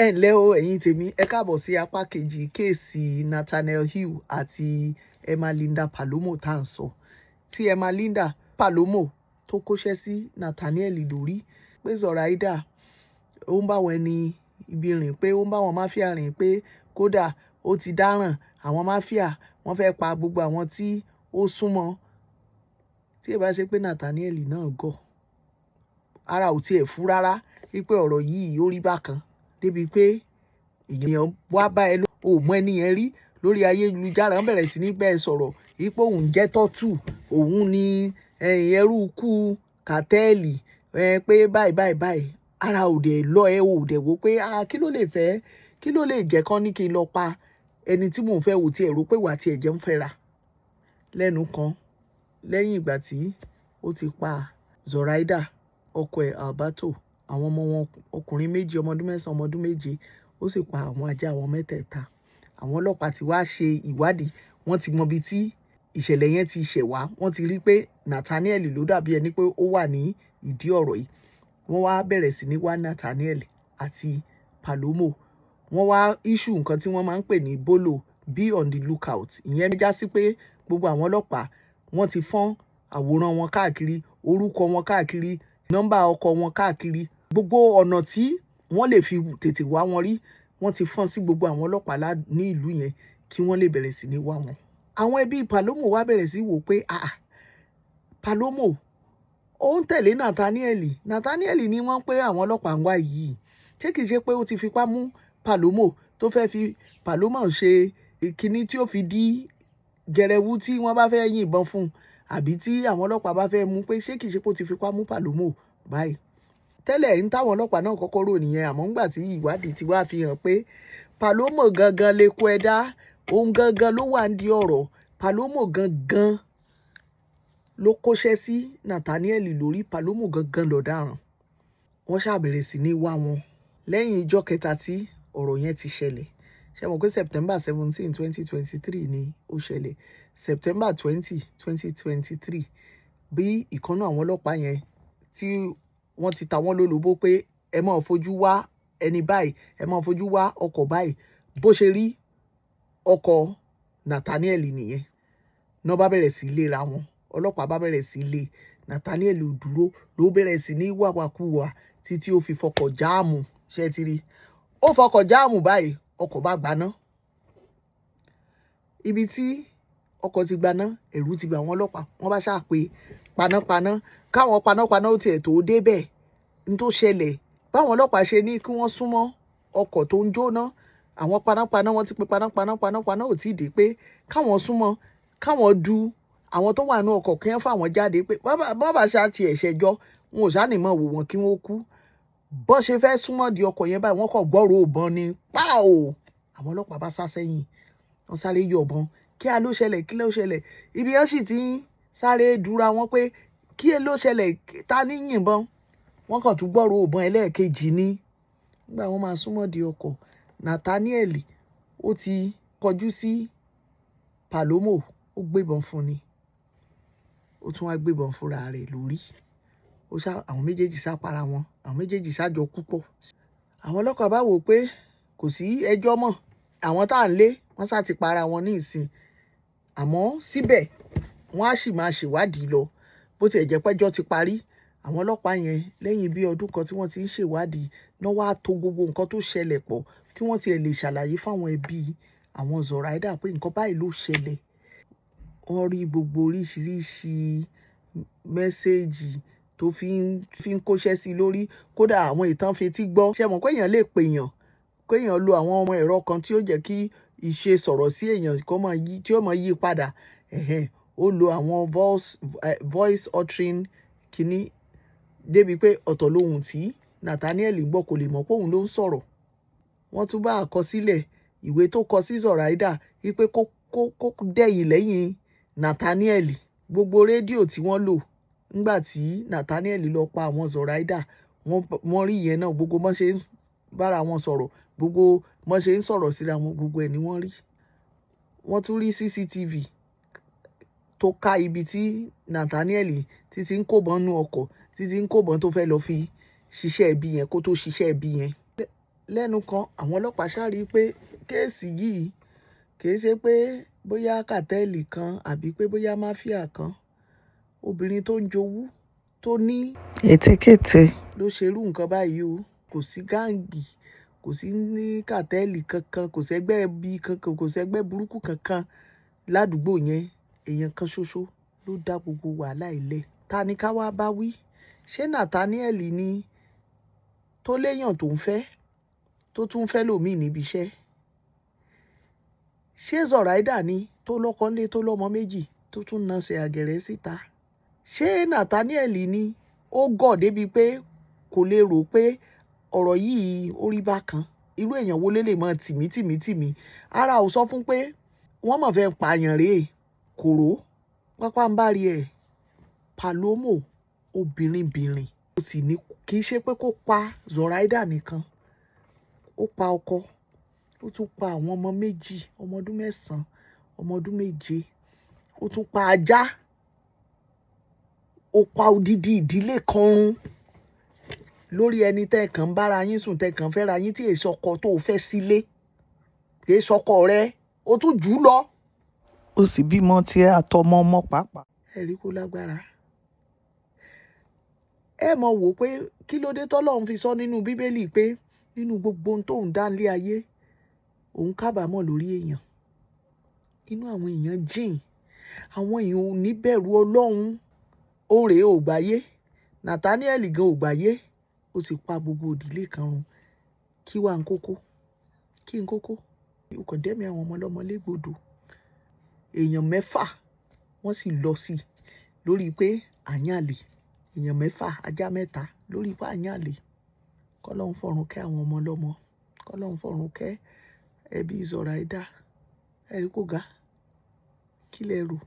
Ẹ ǹlẹ́ o, ẹ̀yin tèmi, ẹ káàbọ̀ sí apá kejì case Nathaniel Hill àti Emma Linda Palomo tá à ń sọ. Tí Emma Linda Palomo tó kóṣẹ́ sí Nathaniel lórí pé Zoraida ó ń bá wọn ẹni ibi rìn, pé ó ń bá wọn mafia rìn, pé kódà ó ti dáràn, àwọn mafia wọ́n fẹ́ pa gbogbo àwọn tí ó súnmọ́. Tí ẹ bá ṣe pé Nathaniel náà gọ̀, ara ò tiẹ̀ fú rárá wípé ọ̀rọ̀ yìí ó rí bákan débi pé èèyàn wá bá ẹ, ò mọ ẹni yẹn rí lórí ayélujára, ń bẹ̀rẹ̀ sí ní bẹ́ẹ̀ sọ̀rọ̀ wípé òun jẹ́ tọ́tù, òun ní ẹrú kú cartel, pé báyìí báyìí báyìí. Ara ò dẹ̀ lọ, ẹ ò dẹ̀ wò pé kí ló lè fẹ́, kí ló lè jẹ́ kán ní kí n lọ pa ẹni tí mò ń fẹ́ wò tí ẹ rò pé wà tí ẹ jẹ́ ń fẹ́ra lẹ́nu kan. Lẹ́yìn ìgbà tí ó ti pa Zoraida, ọkọ ẹ̀ Alberto, àwọn ọmọ wọn ọkùnrin méjì, ọmọ ọdún 9, ọmọ ọdún 7, ó sì pa àwọn ajá wọn mẹ́tẹ̀ẹ̀ta. Àwọn ọlọ́pàá ti wá ṣe ìwádìí, wọ́n ti mọ ibi tí ìṣẹ̀lẹ̀ yẹn ti ṣẹ̀ wá. Wọ́n ti rí pé Nathaniel ló dàbí ẹni pé ó wà ní ìdí ọ̀rọ̀ yìí. Wọ́n wá bẹ̀rẹ̀ sí ní wá Nathaniel àti Palomo. Wọ́n wá issue nǹkan tí wọ́n máa ń pè ní BOLO, be on the lookout. Ìyẹn já sí pé gbogbo àwọn ọlọ́pàá, wọ́n ti fọ́n àwòrán wọn káàkiri, orúkọ wọn káàkiri, nọ́mbà ọkọ̀ wọn káàkiri, gbogbo ọ̀nà tí wọ́n lè fi tètè wá wọn rí, wọ́n ti fọ́n sí gbogbo àwọn ọlọ́pàá ní ìlú yẹn kí wọ́n lè bẹ̀rẹ̀ sí ní wá wọn. Àwọn ẹbí Palomo wá bẹ̀rẹ̀ sí wò pé, ah, Palomo ó ń tẹ̀lé Nathaniel. Nathaniel ni wọ́n pé àwọn ọlọ́pàá ń wá yìí. Ṣé kìí ṣe pé ó ti fipá mú Palomo, tó fẹ́ fi Palomo ṣe kinní tí ó fi dí gẹrẹwu tí wọ́n bá fẹ́ yìnbọn fún un, àbí tí àwọn ọlọ́pàá bá fẹ́ mú, pé ṣé kìí ṣe pé ó ti fipá mú Palomo báyìí? Tẹ́lẹ̀ ń táwọn ọlọ́pàá náà kọ́kọ́ rò nìyẹn, àmọ́ ńgbà tí ìwádìí ti wá fi hàn pé Palomo gangan lè kó ẹ̀dá, òun gangan ló wà ń di ọ̀rọ̀. Palomo gangan ló kóṣẹ́ sí Nathaniel lórí. Palomo gangan lọ̀daràn. Wọ́n ṣàbẹ̀rẹ̀ sí ní wá wọn lẹ́yìn ìjọ́ kẹta tí ọ̀rọ̀ yẹn ti ṣẹlẹ̀. Ṣe mọ̀ pé September 17, 2023 ni ó ṣẹlẹ̀? September 20, 2023, bí ìkànnà àwọn ọlọ́pàá yẹn tí wọ́n ti ta wọ́n lólobó pé ẹ máa fojú wá ẹni báyìí, ẹ máa fojú wá ọkọ̀ báyìí, bó ṣe rí ọkọ̀ Nathaniel nìyẹn náà, bá bẹ̀rẹ̀ sí léra wọn. Ọlọ́pàá bá bẹ̀rẹ̀ sí lé Nathaniel, ò dúró, ló bẹ̀rẹ̀ sí ní wàwàkuwà títí ó fi fọkọ̀ jam. Ṣé ti rí? Ó fọkọ̀ jam báyìí, ọkọ̀ bá gbaná. Ibi tí ọkọ̀ ti gbaná, ẹ̀rù ti gbà wọ́n ọlọ́pàá. Wọ́n bá ṣáà pé panápaná, káwọn panápaná ó tiẹ̀ tó débẹ̀ n tó ṣẹlẹ̀. Báwọn ọlọ́pàá ṣe ní kí wọ́n súnmọ́ ọkọ̀ tó ń jóná, àwọn panápaná, wọ́n ti pe panápaná, panápaná ò tí ì dé, pé káwọn súnmọ́, káwọn du àwọn tó wà ní ọkọ̀, kí wọ́n fà wọ́n jáde, pé bọ́n bá ṣá tiẹ̀ ṣẹjọ́, wọn ò ṣáà ní mọ̀ wò wọ́n kí wọ́n kú. Bọ́n ṣe fẹ́ súnmọ́ di ọkọ̀ yẹn báyìí, wọ́n kàn gbọ́rọ̀ ìbọn ni páò. Àwọn ọlọ́pàá bá sá sẹ́yìn, wọ́n sáré yọ̀ bọ́n. Kí á ló ṣẹlẹ̀? Kí ló ṣẹlẹ̀? Ibi yẹn sì ti ń sáré dúra wọn pé kí ló ṣẹlẹ̀, ta ní yìnbọn? Wọ́n kàn tún gbọ́rọ̀ ìbọn ẹlẹ́ẹ̀kejì ní. Nígbà wọ́n máa súnmọ́ di ọkọ̀, Nathaniel ó ti kọjú sí Palomo, ó gbébọn fún ni, ó tún wá gbébọn fúnra rẹ̀ lórí. Ó ṣá àwọn méjèèjì sá para wọn, àwọn méjèèjì ṣájọ kú pọ̀. Àwọn ọlọ́pàá bá wò ó pé kò sí ẹjọ́ mọ́, àwọn tá à ń lé wọ́n sá ti para wọn ní ìsìn, àmọ́ síbẹ̀ wọ́n á sì máa ṣèwádìí lọ, bó tiẹ̀ jẹ́ pẹ́jọ́ ti parí. Àwọn ọlọ́pàá yẹn, lẹ́yìn bí ọdún kan tí wọ́n ti ń ṣèwádìí náà, wá to gbogbo nǹkan tó ṣẹlẹ̀ pọ̀ kí wọ́n tiẹ̀ lè ṣàlàyé fáwọn ẹbí àwọn Zoraida pé nǹkan báyìí ló ṣẹlẹ̀. Wọ́n rí gbogbo oríṣiríṣi message tó fi ń kóṣẹ́ sí lórí, kódà àwọn ìtàn fetí gbọ́. Ṣe mọ̀ pé èèyàn lè pèèyàn, kéèyàn lo àwọn ọmọ ẹ̀rọ kan tí ó jẹ́ kí ìṣe sọ̀rọ̀ sí èèyàn kó máa yí, tí ó máa yí padà. Ẹ̀hẹ́n, ó lo àwọn voice altering kínní débi pé ọ̀tọ̀ lohùn tí Nathaniel gbọ́, kò lè mọ̀ pé òun ló ń sọ̀rọ̀. Wọ́n tún bá àkọsílẹ̀ ìwé tó kọ sí Zoraida wípé kó dẹ̀yìn lẹ́yìn Nathaniel. Gbogbo rédíò tí wọ́n lò nígbà tí Nathaniel lọ pa àwọn Zoraida, wọ́n rí ìyẹn náà. Gbogbo bọ́n ṣe ń bára wọn sọ̀rọ̀, gbogbo bọ́n ṣe ń sọ̀rọ̀ síra wọn, gbogbo ẹ̀ ni wọ́n rí. Wọ́n tún rí CCTV tó ká ibi tí Nathaniel ti ń kóbọn nú ọkọ̀, tí ti ń kóbọn tó fẹ́ lọ fi ṣiṣẹ́ ibi yẹn kó tó ṣiṣẹ́ ibi yẹn. Lẹ́nu kan, àwọn ọlọ́pàá ṣáà rí i pé case yìí kìí ṣe pé bóyá cartel kan àbí pé bóyá mafia kan. Obìnrin tó ń jowú, tó ní Ètekéte. ló ṣerú nǹkan báyìí o. Kò sí gang, kò sí ní cartel kankan, kò sẹ́gbẹ́ ẹbí kankan, kò sẹ́gbẹ́ burúkú kankan ládùúgbò yẹn. Èèyàn kan ṣoṣo ló dá gbogbo wàhálà ilẹ̀. Ta ni ká wá bá wí? Ṣé Nathaniel ni tó léèyàn tó ń fẹ́, tó tún fẹ́ lòmíì níbi iṣẹ́? Ṣé Zoraida ni tó lọ́kọ ńlé, tó lọ́mọ méjì, tó tún nasẹ̀ àgẹ̀rẹ̀ síta? Ṣé Nathaniel ni ó gọ̀ débi pé kò lè rò pé ọ̀rọ̀ yìí ó rí bákan? Irú èèyàn wo ló lè mọ tìmí tìmí tìmí? Ara ò sọ fún pé wọ́n mọ̀ fẹ́ pààyàn rèé, kòró pápá ń bá rí ẹ̀. Palomo obìnrin bìnrin, ó sì ní kì í ṣe pé kó pa Zoraida nìkan, ó pa ọkọ, ó tún pa àwọn ọmọ méjì, ọmọ ọdún 9, ọmọ ọdún 7, ó tún pa ajá, ó pa odidi ìdílé kan run lórí ẹni tẹ́ kàn ń bára yín sùn, tẹ́ kàn fẹ́ra yín, tí èso ọkọ tó fẹ́ sílé, kì í ṣọkọ rẹ, ó tún jù ú lọ. Ó sì bímọ tiẹ̀ àtọmọ ọmọ pàápàá. Ẹ rí kó lágbára. Ẹ mọ̀ wò pé kí ló dé tọ́lọ́run fi sọ nínú Bíbélì pé nínú gbogbo ohun tóun dá nílé ayé, òun kábàámọ̀ lórí èèyàn. Inú àwọn èèyàn jìn, àwọn èèyàn ò ní bẹ̀rù Ọlọ́run. Òun rèé ò gbáyé, Nathaniel gan ò gbáyé, ó sì pa gbogbo ìdílé kan run. Kí wà ń kókó? Kí ń kókó? Ó kàn dẹ́mi àwọn ọmọ ọlọ́mọ légbodò. Èèyàn 6 wọ́n sì lọ sí i lórí pé àyàn àlè. Èèyàn 6, ajá 3 lórí pé àyàn àlè. Kọ́lọ́run fọ̀run kẹ́ àwọn ọmọ ọlọ́mọ. Kọ́lọ́run fọ̀run kẹ́ ẹbí Zoraida. Ẹ rí kó ga. Kí lẹ rò?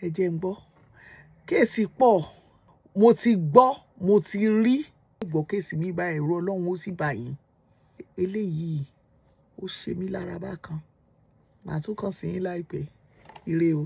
Ẹ jẹ́ ń gbọ́. Case pọ̀. Mo ti gbọ́, mo ti rí. Gbọ́ case mi bá ẹ̀rù Ọlọ́run ó sì bà yín. Eléyìí ó ṣe mí lára bákan. Màá tún kàn sí yín láìpẹ́. Ire o.